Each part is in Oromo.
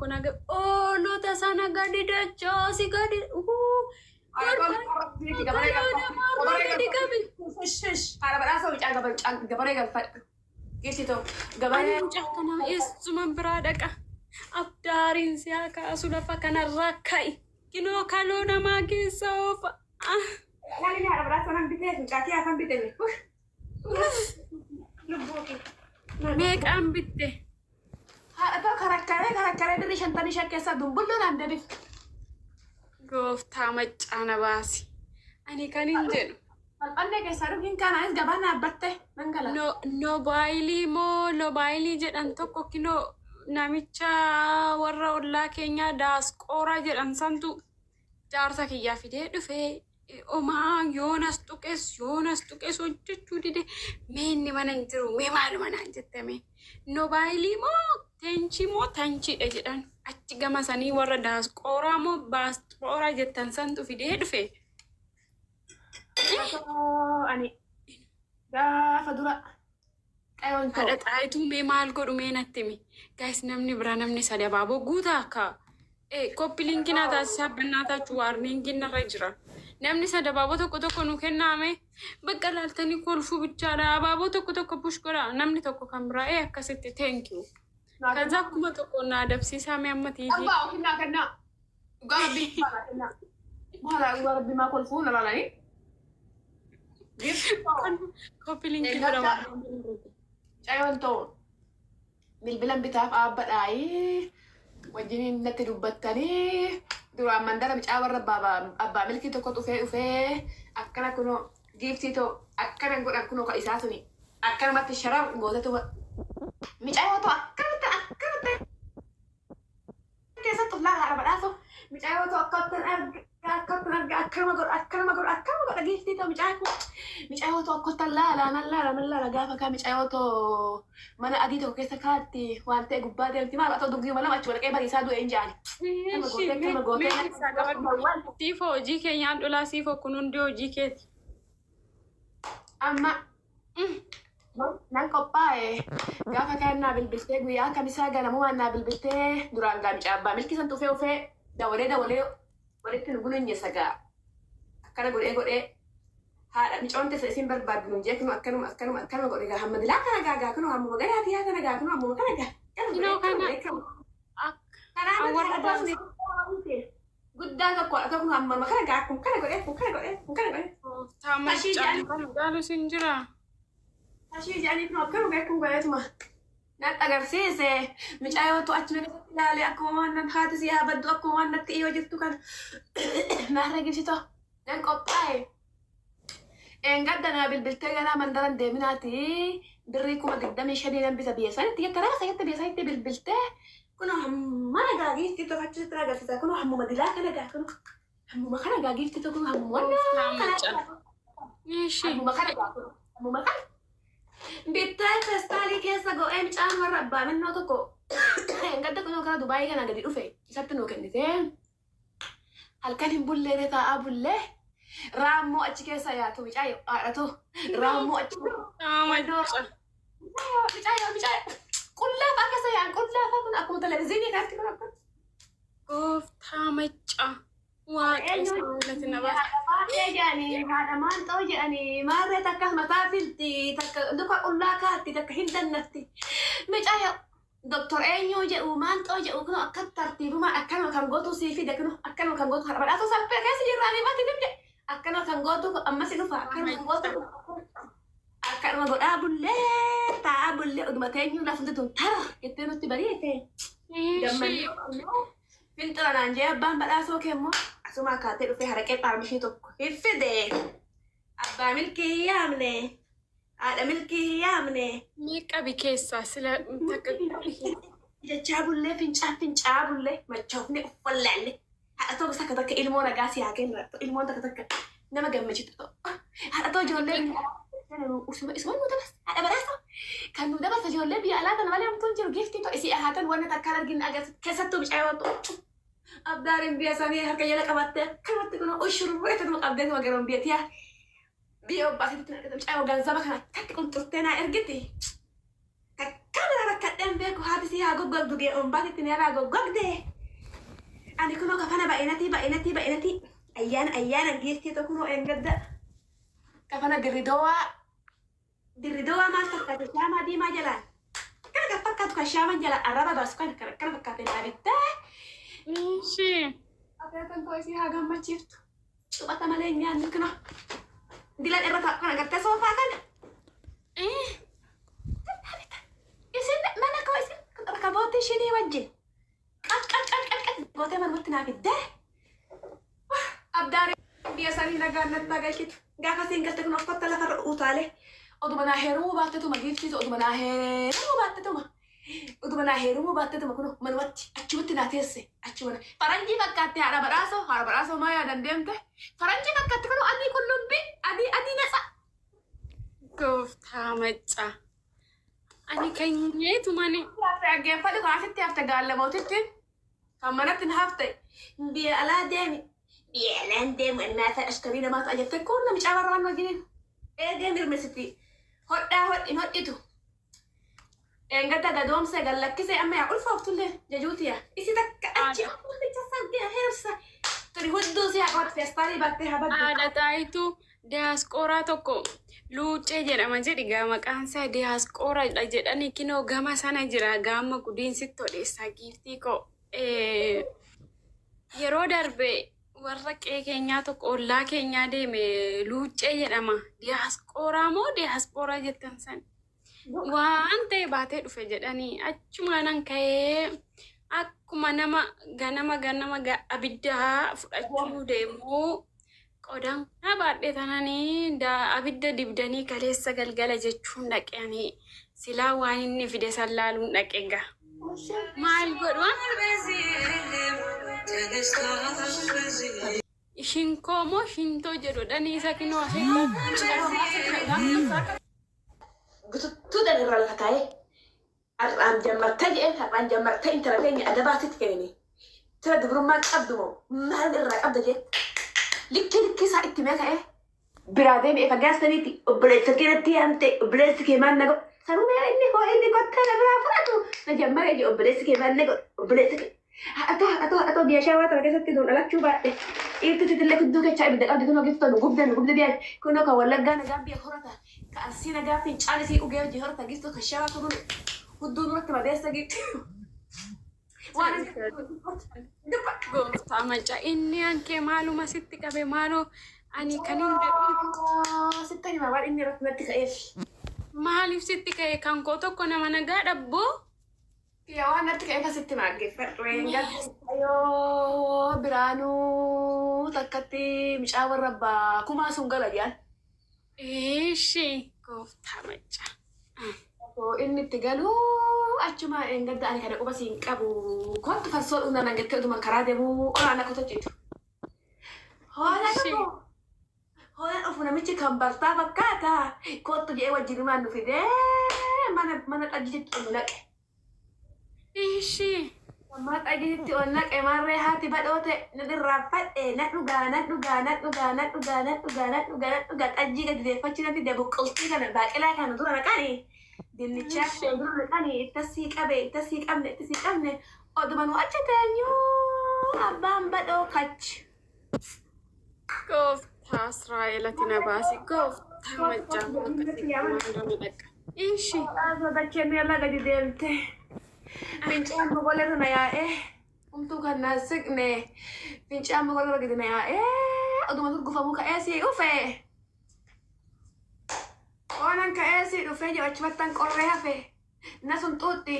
tokko na oolota sana gadi dachaasi gadi kaloo namaarraa gadi qabi. Haadha badhaasoo mucaa gabaree galfadhu. Giiftii ta'u Ani gabaree. mucaa kana eessuman biraa dhaqa. Abdaariin si haa kaasu lafa kanarraa ka'i. Kinoo kaloo namaa keessa oofa. Ah. Laali haadha badhaasoo nan bitee mucaatii hafan bitee. Lubbuu kee. Meeqaan bitte? Haadha ta'u karakkaree karakkaree birrii 55 keessaa dumbulloo naan deebifte. Gooftaa maccaana baasi. Ani kan hin jedhu. Bal'annee keessaa dhugiin kanaanis gabaa dhaabbatte nan gala. No, noobaayilii moo loobaayilii jedhan tokko kinoo namicha warra ollaa keenyaa daasqooraa jedhan santu jaarsa kiyyaa fidee dhufee omaa yoonas tuqes yoonas tuqes hojjechuu dide. Mee inni mana hin jiru, mee maaluma naan jettame, noobaayilii moo teenchii moo tanchiidha jedhan, achi gama sanii warra daasqooraa moo baasqooraa jettan santu fidee dhufe. Ani gaafa dura qayoon Haadha ta'u. xaayituu, mee maal godhu, mee natti himi. Guys, namni biraa namni sadi abaaboo guutaa akka copy link naa taasisaa bannaataachuu warning narra jira. Namni sadi abaaboo tokko tokko nu kennaame bakka laaltanii kolfuu bichaadha. Abaaboo tokko tokko push godha. Namni tokko kan biraa akkasitti, thank you. ከዛ 1000 na adabsiisaa mee amma tiijii. Abbaa ofinnaa kennaa. Dhugaa rabbii naa kennaa. Maala dhugaa rabbii maa kolfuu na laalanii. Copy link godha. Cayoon ta'u bilbilan bitaaf dhaabbadhaayii wajjiniin natti dubbattanii duraan mandara mucaa warra abbaa milkii tokko dhufee dhufee akkana kunoo giiftii ta'u akkana godhan kunoo ka isaa suni akkanumatti shara gootetu mucaa ta'u akkanatti akkanatti keessatti of laala haadha badhaasu mucaa ta'u akkatti arga akkatti arga akkanuma godha akkanuma godha akkanuma godha. Giiftii ta'u mucaa kun mucaa ta'u akkatti laala nan laala nan laala gaafa kaa mucaa ta'u mana adii tokko keessa kaatti waan ta'e gubbaa deemti maal ta'u dugdii lama achi walqee bariisaa du'e hin jaani. Akkana gootee akkana gootee. Siifoo, hojii keenyaan dhulaa siifoo, kun hundi hojii keeti. Amma nan qophaa'e gaafa kaan naa bilbiltee guyyaa kamisaa ganamumaan naa bilbiltee duraan gaa mucaa abbaa milkii san dhufee dhufee dawalee dawalee walitti nu gulunye sagaa akkana godhee godhee haadha micoon tessa isin barbaaddu nun jee kunoo akkanuma akkanuma akkanuma godhe gaa hamma dilaa kana gaa gaa kunoo hammuma gadaa tiyaa kana gaa kunoo hammuma kana gaa Kunoo kana. Kanaa Warra guddaa tokko haadha tokko hammuma kana gaa kun kana godhee kun kana godhee kun kana godhee. Gooftaa macaan kan gaalu sin jira. Ashii jedhanii kun akkanuma beekuun godheetuma. Natti agarsiise mucayyootu achi keessatti ilaalee akkuma waan nan haati si haa baddu akkuma waan natti dhiyoo jirtu kan naarra gibsito nan qophaa'e. Eengadda naa bilbiltee ganaa mandaran deeminaati birrii 25,000 nan bita biyya sanitti jette raasa jette biyya sanitti bilbiltee kunoo hamma nagaa giiftii tokko achitti agarsiisa kunoo hammuma dilaa kana gaa kunoo hammuma kana gaa giiftii tokko hammuma Gooftaa macaan. Ishee. hammuma kana gaa kunoo hammuma kana. Bittaa feestaalii keessa go'ee mucaan warra abbaa minnoo tokko gadda kunoo gara Dubaayii kana gadi dhufe isatti nuu kennite. Halkan hin bulleere taa'aa bullee raammoo achi keessa yaatu mucaa haadhatu raammoo achi Gooftaa macaan. mucaa mucaa qullaa fa'aa keessa yaa'an qullaa fa'aa kun akkuma televizyiinii kanatti kun akkuma. Gooftaa macaa. Waaqa isaa galati na baasa. Haadha baatee jedhanii haadha maanxoo jedhanii maarree takka mataa filti takka luka qullaa kaatti takka hin dannatti. Mucaa doktor eenyuu jedhu maanxoo jedhu kun akka tartiibumaan akkanuma kan gootu sii fide kun akkanuma kan gootu haadha badhaasoo salphee keessa jirraanii baatti dimje akkanuma kan gootu ammas dhufa akkanuma kan gootu akkanuma godhaa bullee taa'aa bullee oduma teenyuu lafti tun tara jettee nutti bariite. Ishee. Finxira naan jee abbaan badhaasoo kee immoo asuma akaatee dhufee haraqee xaarmishii tokko hin fide. Abbaa milkii hin yaamne. Haadha milkii hin yaamne. Mee qabi keessaa sila takka qabi. Jechaa bullee fincaa fincaa bullee machoofne uffallaalle. Haadha tokko takka takka ilmoo nagaa si haa kennu ilmoon takka takka nama gammachiitu ta'u. Haadha ta'u ijoollee isuma isuma nu dabarsa haadha badhaasa kan nu dabarsa ijoollee biyya alaa kana malee hamtuun jiru giiftii ta'u isii haatan wanna takkaan arginu agarsiisa keessattuu mucaa yoo ta'u. Abdaariin biyya sanii harka jala qabattee akkanumatti kun ushurree tuma qabdee tuma garoon biyya tiyaa biyya obbaasitti argata mucaa yoo ganzaba kana akkatti qunxurtee naa ergiti. Takka bira rakkadheen beeku haati si haa goggogdu gee ombaatitti ni haa goggogde. Ani kunoo kafana baay'inatii baay'inatii baay'inatii ayyaana ayyaana geessee tokko kunoo eengadda. Kafana dirridowaa dirridowaa maal fakkaate shaamaa diimaa jalaan. Kana kan fakkaatu kan shaaman jalaan arraba baasu kana kana kana fakkaate naa bittee. Ishi. Ateetan koo isii haa gammachiiftu. Cuphata malee nyaanni kunoo. Dilan irra taa'u kana gartee soofaa kana. Isin mana koo isin rakabootii shinii wajjin. Qac qac qac qac qac gootee manumatti naa fiddee. Abdaaree biyya sanii nagaan natti agarsiitu. Gaafa siin galte kun uffata lafarra utaalee. Oduma naa heerumuu baattetuma giiftiitu oduma naa heerumuu baattetuma. Oduma naa heerumuu baattetuma kun manumatti achumatti naa teesse achuma. Faranjii fakkaatte haadha badhaasoo maa yaadan deemte. Faranjii fakkaatte kun adii qullubbii adii adii natsa. Gooftaa maccaa. Ani kan nyeetu mani. Hafte dhaggeeffadhu kan asitti hafte gaallamootitti kan manatti hin hafte biyya alaa deemi. Biyya alaan deemu innaa ashkarii namaa ta'a jettee kun namicha barraan wajjiniin eegee mirmisiti. Hodhaa hodhin hodhitu. Eengata gadoomse gallakkise amma yaa ulfooftullee jajuutiya. Isi takka achi ulficha saggee heersa. Turi hudduu si haa qabatu feestaalii baattee haa baddu. Haadha taayituu diyaaskooraa tokko luuccee jedhama jedhi gaa maqaan isaa diyaaskooraadha jedhani kinoo gama sana jira gaama gudiinsitti odeessaa giiftii koo. Yeroo darbe warra qe'ee keenyaa tokko ollaa keenyaa deeme luuccee jedhama. Diyaaskooraa moo diyaaspooraa jettan san? Waan ta'e baatee dhufe jedhanii achumaanan ka'ee akkuma nama ganama ganama abidda fudhachuu deemuu qodaan baadhee tananii abidda dibdanii kaleessa galgala jechuun dhaqanii silaa waan inni fide san laaluun dhaqe gaa. Maal godhu? Shinkoo moo shintoo jedhudhanii isa kinoo asitti. Gututtuu dan irraa lafa kaa'ee har'aan jammartee jedheen har'aan jammartee intala teenya adabaasitti kennine. Tira dubrummaa qabdu moo maal irraa qabda jee likkii likkii isaa itti mee ka'ee biraa deebi'ee fagaasaniiti obboleessa kee natti yaamte obboleessi kee maal na godhu sanuma inni hoo inni kottaa na biraa fudhatu na jammaree jee obboleessi kee maal na godhu obboleessi kee atoo atoo atoo biyya shawaa tana keessatti nuun dhalachuu baadhe dhiirti titillee kudduu kechaa ibidda qabdi kunoo gifta nu gubde nu gubde biyya kunoo kan wallaggaa nagaa biyya horata ka arsii nagaa fincaan isii dhugee hojii horata giftu kan shawaa kunuu hudduu nurratti madeessa gifti. Waan Gooftaa maccaa inni hankee maaluma sitti qabe maaloo ani kan hin jedhu sitti hima waan inni irratti natti ka'eef. Maaliif sitti ka'e kan koo tokko nama nagaa dhabboo? Yaa waan natti ka'eef asitti maaggeeffadhu. Yoo biraanuu takkatti mucaa warra abbaa kumaa sun gala jedhan. Eeshi gooftaa maccaa. Inni itti galuu achuma eengadda ani kana quba siin qabu kottu farsoo dhugna nan jettee utuma karaa deemuu olaanaa kottu hojjetu. Hoolaan dhufu hoolaan dhufu namichi kan bartaa fakkaata kottu jedhee wajjinumaan nu fidee mana mana xajjiitti ol naqe. Eeshi. Mana xajjiitti ol naqe marree haati badhoote na irraanfadhe na dhugaa na dhugaa na dhugaa na dhugaa na dhugaa na dhugaa na dhugaa xajjii gadi deeffachuu na fide buqqiltii kana baaqelaa kana dura naqanii. Dinnichaa kana dura naqanii ittasii qabe ittasii qabne ittasii qabne oduma nu achi teenyuu abbaan badhoo kachi. Gooftaa Israa'elati na baasi gooftaa maccaa akkasii maal dhaqa. Eeshi. Dacheen yalla gadi deemte. Fincaan mogoleerra na yaa'ee. Humtuu kan na siqne. Fincaan mogoleerra gadi na yaa'ee. Oduma turgufamuu ka'ee sii dhufe. Oonan ka'ee sii dhufee jedhu achumattan qorree hafe. Na sun xuuxxi.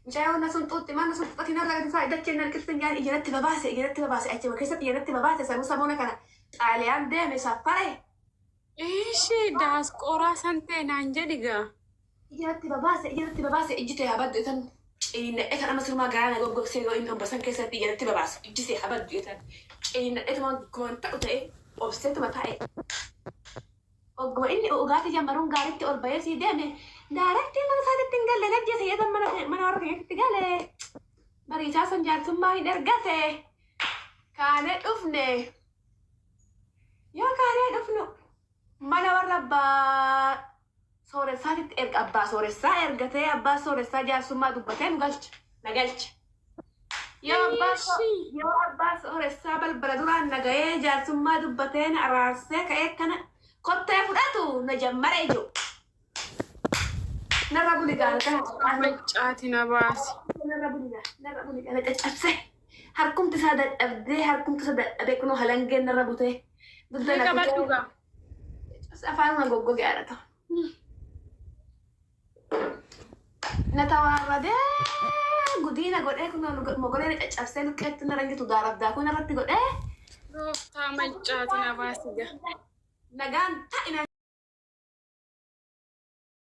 Mucayyoo na sun xuuxxi. Maal na sun xuuxxati narra gadi isaa dacheen na liqilti jaan ija natti babaase ija natti babaase achuma keessatti ija natti babaase sanuu samoona kana xaaliyaan deeme saffare. Eeshi daaskooraa san ta'e naan jedhi gaa. Ija natti babaase ija natti babaase ijji ta'e habaddu itan ciniinnadhee kan amma sirumaa garaa na goggogsee yoo inni obbosan keessatti ija natti babaasu ijji ta'e habaddu itan ciniinnadhee tuma kuman ta'u ta'e obseetuma taa'e. Ogguma inni dhugaatii jammaruun gaariitti ol bahee sii deeme daarattii mana isaatitti hin galle najjeese yeetan mana mana warra keenyatti gale. Bariisaa sun jaarsummaa hin ergate. Kaanee dhufne. Yoo kaanee dhufnu mana warra abbaa Sooressaatitti erga abbaa sooressaa ergatee abbaa sooressaa jaarsummaa dubbatee nu galcha. Na galcha. Yoo abbaa sooressaa balbala duraan na ga'ee jaarsummaa dubbatee na araarsee ka'ee kana kottee fudhatu na jammare ijoo. Narra buli gaala. Maccaati na baasi. Narra buli gaala. Narra buli gaala caccabsee. Harkumti isaa dadhabdee harkumti isaa dadhabee kunoo halangeen narra butee. Dugda na Qabadhu kutee. gaa. Afaanuma goggoge haadha. Na tawaarradee gudiina godhee kunoo mogolee na caccabsee luqqeetti narra jitu gaaraaf daakuu narratti godhee. Gooftaa maccaati na baasi gaa. Nagaan ta'ina.